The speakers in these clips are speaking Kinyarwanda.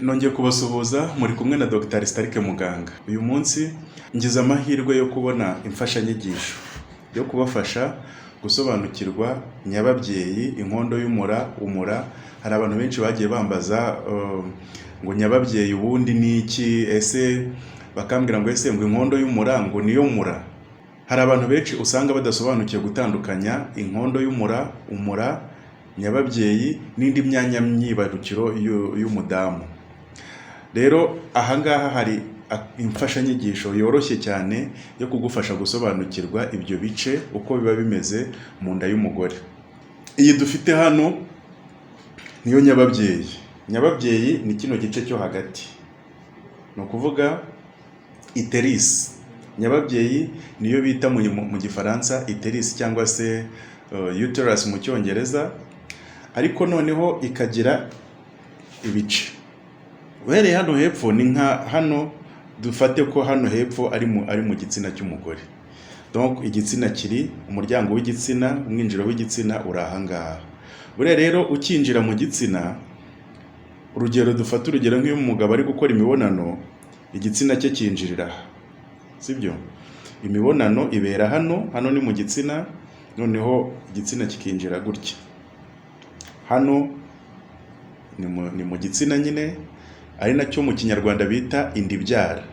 Nongeye kubasuhuza, muri kumwe na Dr Starike Muganga. Uyu munsi ngize amahirwe yo kubona imfashanyigisho yo kubafasha gusobanukirwa nyababyeyi, inkondo y'umura, umura. Hari abantu benshi bagiye bambaza ngo nyababyeyi ubundi ni iki? Ese bakambwira ngo ese ngo inkondo y'umura ngo niyo mura? Hari abantu benshi usanga badasobanukiwe gutandukanya inkondo y'umura, umura, nyababyeyi n'indi myanya myibarukiro y'umudamu. Rero ahangaha hari imfashanyigisho yoroshye cyane yo kugufasha gusobanukirwa ibyo bice uko biba bimeze mu nda y'umugore. Iyi dufite hano niyo nyababyeyi. Nyababyeyi ni kino gice cyo hagati, ni ukuvuga utérus. Nyababyeyi niyo bita mu Gifaransa utérus cyangwa se uterus mu Cyongereza, ariko noneho ikagira ibice. Uhereye hano hepfo ni nka hano, dufate ko hano hepfo ari mu gitsina cy'umugore. Donc igitsina kiri, umuryango w'igitsina, umwinjiro w'igitsina uri aha ngaha. Buriya rero ukinjira mu gitsina, urugero, dufate urugero nk'iyo umugabo ari gukora imibonano, igitsina cye cyinjirira aha, sibyo? Imibonano ibera hano, hano ni mu gitsina, noneho igitsina kikinjira gutya. Hano ni mu gitsina nyine, ari nacyo mu Kinyarwanda bita inda ibyara.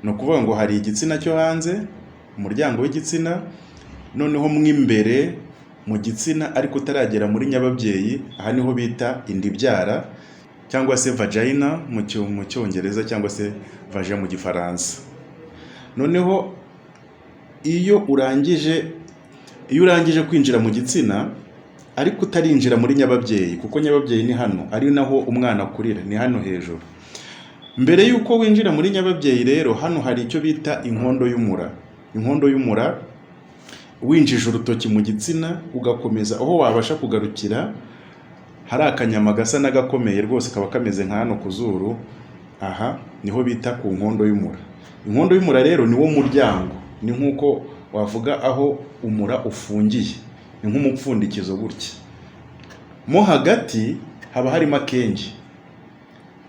Ni ukuvuga ngo hari igitsina cyo hanze, umuryango w'igitsina, noneho mo imbere mu gitsina ariko utaragera muri nyababyeyi, aha niho bita inda ibyara cyangwa se vagina mu Cyongereza cyangwa se vagin mu Gifaransa. Noneho iyo urangije kwinjira mu gitsina ariko utarinjira muri nyababyeyi, kuko nyababyeyi ni hano, ari naho umwana akurira, ni hano hejuru. Mbere y'uko winjira muri nyababyeyi rero, hano hari icyo bita inkondo y'umura. Inkondo y'umura, winjije urutoki mu gitsina ugakomeza aho wabasha kugarukira, hari akanyama gasa n'agakomeye rwose, kaba kameze nka hano ku zuru, aha niho bita ku nkondo y'umura. Inkondo y'umura rero ni wo muryango, ni nk'uko wavuga aho umura ufungiye, ni nk'umupfundikizo gutya. Mo hagati haba harimo akenge.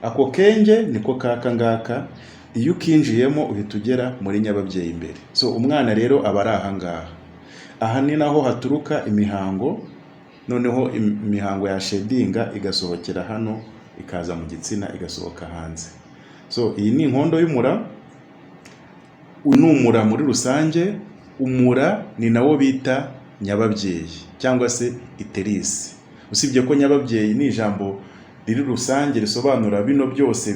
Ako kenge niko kaka ngaka, iyo ukinjiyemo uhita ugera muri nyababyeyi imbere. So umwana rero aba ari aha ngaha. Aha ni naho haturuka imihango, noneho imihango yashedinga igasohokera hano, ikaza mu gitsina, igasohoka hanze. So iyi ni inkondo y'umura, uyu ni umura muri rusange. Umura ni nawo bita nyababyeyi cyangwa se utérus. Usibye ko nyababyeyi ni ijambo riri rusange risobanura bino byose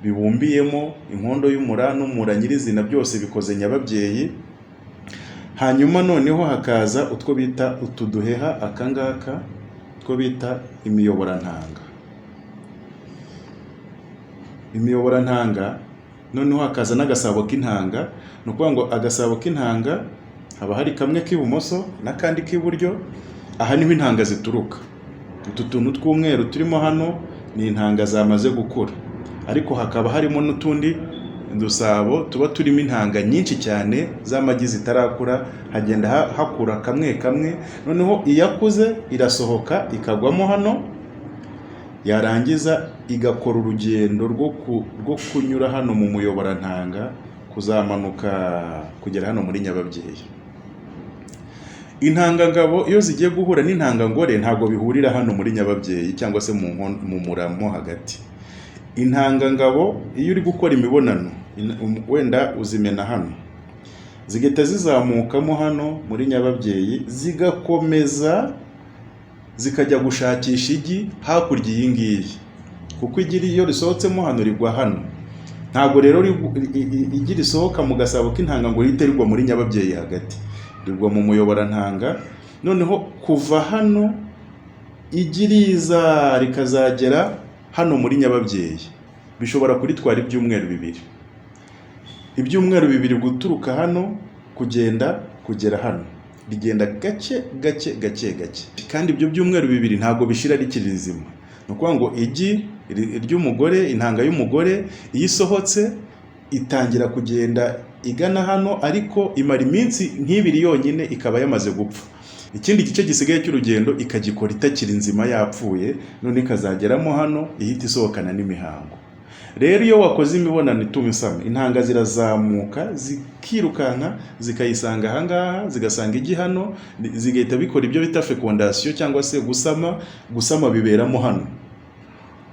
bibumbiyemo inkondo y'umura n'umura nyirizina, byose bikoze nyababyeyi. Hanyuma noneho hakaza utwo bita utu duheha, aka ngaka, two bita imiyoborantanga. Imiyoborantanga, noneho hakaza n'agasabo k'intanga. Ni ukuvuga ngo agasabo k'intanga haba hari kamwe k'ibumoso n'akandi k'iburyo. Aha niho intanga zituruka. Utu tuntu tw'umweru turimo hano ni intanga zamaze gukura, ariko hakaba harimo n'utundi dusabo tuba turimo intanga nyinshi cyane z'amagi zitarakura. Hagenda hakura kamwe kamwe, noneho iyakuze irasohoka ikagwamo hano, yarangiza igakora urugendo rwo kunyura hano mu muyoborantanga, kuzamanuka kugera hano muri nyababyeyi. Intangangabo iyo zigiye guhura n'intangangore, ntabwo bihurira hano muri nyababyeyi cyangwa se mu mura mo hagati. Intangangabo iyo uri gukora imibonano, wenda uzimena hano, zigahita zizamukamo hano muri nyababyeyi, zigakomeza zikajya gushakisha igi hakurya iyi ngiyi, kuko igi iyo risohotsemo hano rigwa hano. Ntabwo rero igi risohoka mu gasabo k'intanga ngo rihite rigwa muri nyababyeyi hagati, rigwa mu muyoborantanga. Noneho kuva hano igi riza rikazagera hano muri nyababyeyi, bishobora kuritwara ibyumweru 2, ibyumweru 2 guturuka hano kugenda kugera hano. Rigenda gake gake gake gake, kandi ibyo byumweru 2 ntabwo bishira rikiri rizima. Ni ukuvuga ngo igi ry'umugore, intanga y'umugore, iyo isohotse itangira kugenda igana hano, ariko imara iminsi nk'ibiri yonyine ikaba yamaze gupfa. Ikindi gice gisigaye cy'urugendo ikagikora itakiri nzima, yapfuye, none ikazageramo hano ihita isohokana n'imihango. Rero iyo wakoze imibonano ituma isama, intanga zirazamuka zikirukanka, zikayisanga ahangaha, zigasanga igi hano, zigahita bikora ibyo bita fécondation cyangwa se gusama. Gusama biberamo hano,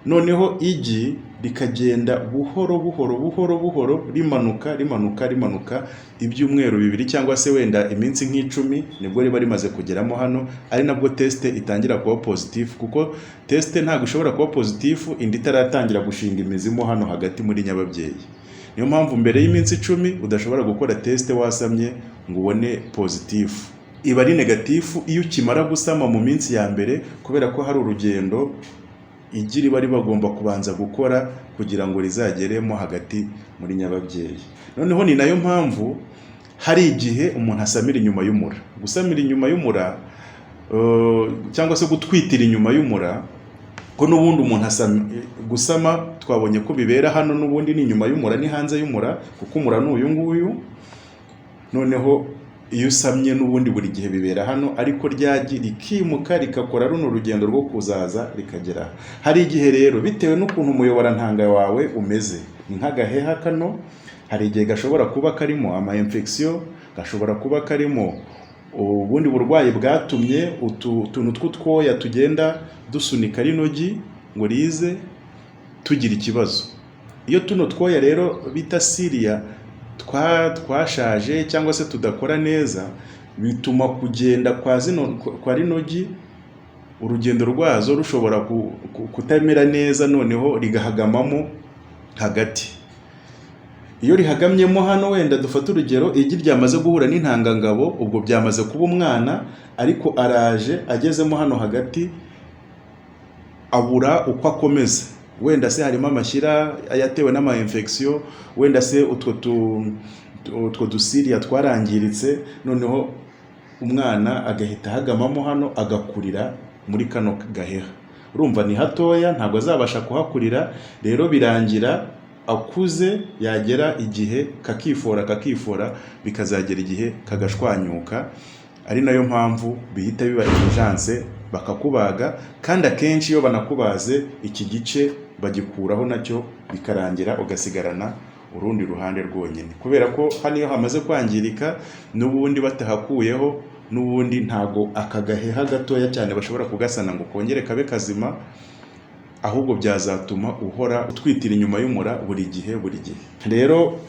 noneho igi rikagenda buhoro buhoro buhoro buhoro rimanuka, rimanuka, rimanuka. Ibyumweru 2 cyangwa se wenda iminsi nk'10 nibwo riba rimaze kugeramo hano, ari nabwo test itangira kuba positif, kuko test ntabwo ishobora kuba positif inda itaratangira gushinga imizi mo hano hagati muri nyababyeyi. Niyo mpamvu mbere y'iminsi 10 udashobora gukora test wasamye ngo ubone positif. Iba ari négatif iyo ukimara gusama mu minsi ya mbere, kubera ko hari urugendo igi riba bagomba kubanza gukora kugira ngo rizageremo hagati muri nyababyeyi. Noneho ni nayo mpamvu hari igihe umuntu asamira inyuma y'umura. Gusamira inyuma y'umura cyangwa se gutwitira inyuma y'umura, ko n'ubundi umuntu gusama twabonye ko bibera hano, n'ubundi ni inyuma y'umura, ni hanze y'umura, kuko umura ni uyu nguyu. Noneho iyo usamye n'ubundi buri gihe bibera hano, ariko ryagi rikimuka rigakora runo rugendo rwo kuzaza rikagera aha. Hari igihe rero, bitewe n'ukuntu umuyoborantanga wawe umeze, ni nk'agaheha kano, hari igihe gashobora kuba karimo ama infection, gashobora kuba karimo ubundi burwayi bwatumye utu tuntu tw'utwoya tugenda dusunika rino gi ngo rize tugira ikibazo. Iyo tuno twoya rero bita cilia twashaje cyangwa se tudakora neza, bituma kugenda kwa zino kwa rino gi, urugendo rwazo rushobora kutamera neza, noneho rigahagamamo hagati. Iyo rihagamyemo hano, wenda dufate urugero, igi ryamaze guhura n'intangangabo, ubwo byamaze kuba umwana, ariko araje agezemo hano hagati abura uko akomeza. Wenda se harimo amashyira yatewe n'ama infection, wenda se utwo du cilia twarangiritse, noneho umwana agahita ahagamamo hano, agakurira muri kano gaheha. Urumva ni hatoya, ntabwo azabasha kuhakurira. Rero birangira akuze, yagera igihe kakifora, kakifora, bikazagera igihe kagashwanyuka, ari nayo mpamvu bihita biba urgence bakakubaga. Kandi akenshi iyo banakubaze, iki gice bagikuraho nacyo, bikarangira ugasigarana urundi ruhande rwonyine, kubera ko hano iyo hamaze kwangirika, n'ubundi batahakuyeho, n'ubundi ntago aka gaheha gatoya cyane bashobora kugasana ngo kongere kabe kazima, ahubwo byazatuma uhora utwitira inyuma y'umura buri gihe, buri gihe. Rero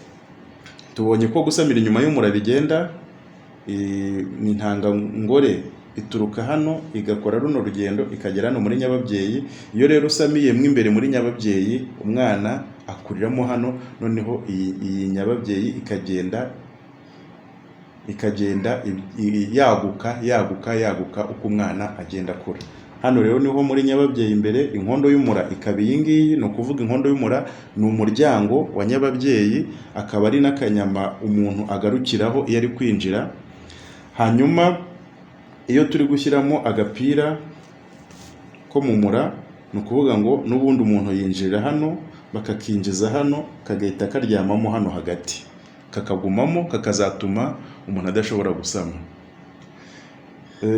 tubonye ko gusamira inyuma y'umura bigenda ni intangangore ituruka hano, igakora runo rugendo, ikagera hano muri nyababyeyi. Iyo rero usamiye mo imbere muri nyababyeyi, umwana akuriramo hano, noneho iyi nyababyeyi ikagenda yaguka, yaguka, yaguka uko umwana agenda akura. Hano rero niho muri nyababyeyi imbere. Inkondo y'umura ikaba iyi ngiyi. Ni ukuvuga inkondo y'umura ni umuryango wa nyababyeyi, akaba ari n'akanyama umuntu agarukiraho iyo ari kwinjira. Hanyuma iyo turi gushyiramo agapira ko mu mura, ni ukuvuga ngo n'ubundi umuntu yinjirira hano, bakakinjiza hano, kagahita karyamamo hano hagati, kakagumamo, kakazatuma umuntu adashobora gusama.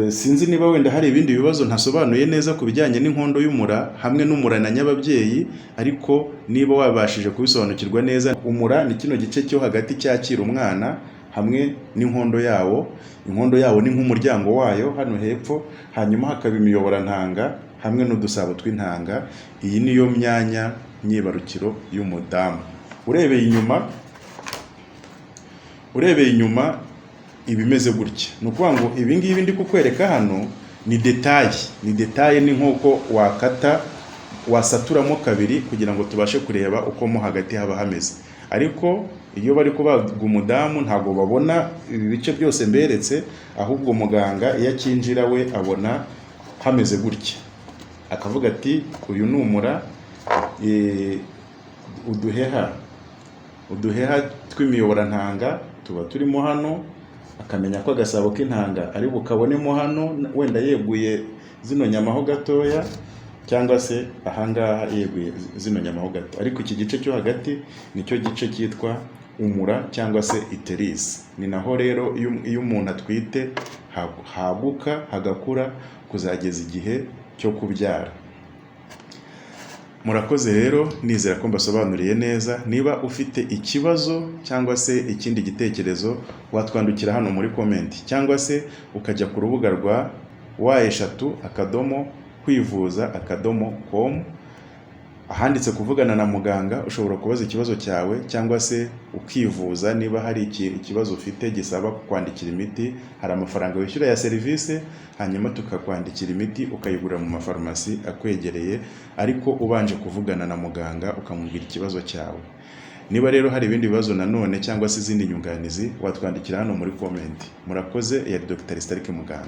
Sinzi niba wenda hari ibindi bibazo ntasobanuye neza ku bijyanye n'inkondo y'umura hamwe n'umura na nyababyeyi, ariko niba wabashije kubisobanukirwa neza, umura ni kino gice cyo hagati cyakira umwana hamwe n'inkondo yawo. Inkondo yawo ni nk'umuryango wayo hano hepfo, hanyuma hakaba imiyoborantanga hamwe n'udusabo tw'intanga. Iyi niyo myanya myibarukiro y'umudamu. Urebeye inyuma iba imeze gutya. Ni ukuvuga ngo ibi ngibi ndi kukwereka hano ni détail, ni détail, ni nk'uko wakata, wasaturamo kabiri kugira ngo tubashe kureba uko mo hagati haba hameze. Ariko iyo bari kubaga umudamu ntabwo babona ibi bice byose mberetse, ahubwo muganga iyo akinjira we abona hameze gutya, akavuga ati: "Uyu ni umura, uduheha tw'imiyoborantanga tuba turimo hano." Akamenya ko agasabo k'intanga ari bukabonemo hano, wenda yeguye zino nyama ho gatoya. cyangwa se ahangaha yeguye zino nyama ho gato. Ariko iki gice cyo hagati nicyo gice cyitwa umura cyangwa se utérus. Ni naho rero iyo umuntu atwite haguka, hagakura kuzageza igihe cyo kubyara. Murakoze rero, nizera ko mbasobanuriye neza. Niba ufite ikibazo cyangwa se ikindi gitekerezo, watwandukira hano muri comment, cyangwa se ukajya ku rubuga rwa www.kwivuza.com, ahanditse kuvugana na muganga. Ushobora kubaza ikibazo cyawe cyangwa se ukivuza. Niba hari ikibazo ufite gisaba kwandikira imiti, hari amafaranga wishyura ya serivisi, hanyuma tukakwandikira imiti ukayigura mu mafarumasi akwegereye, ariko ubanje kuvugana na muganga ukamubwira ikibazo cyawe. Niba rero hari ibindi bibazo nanone cyangwa se izindi nyunganizi, watwandikira hano muri comment. Murakoze, yari Dr. Starike Muganga.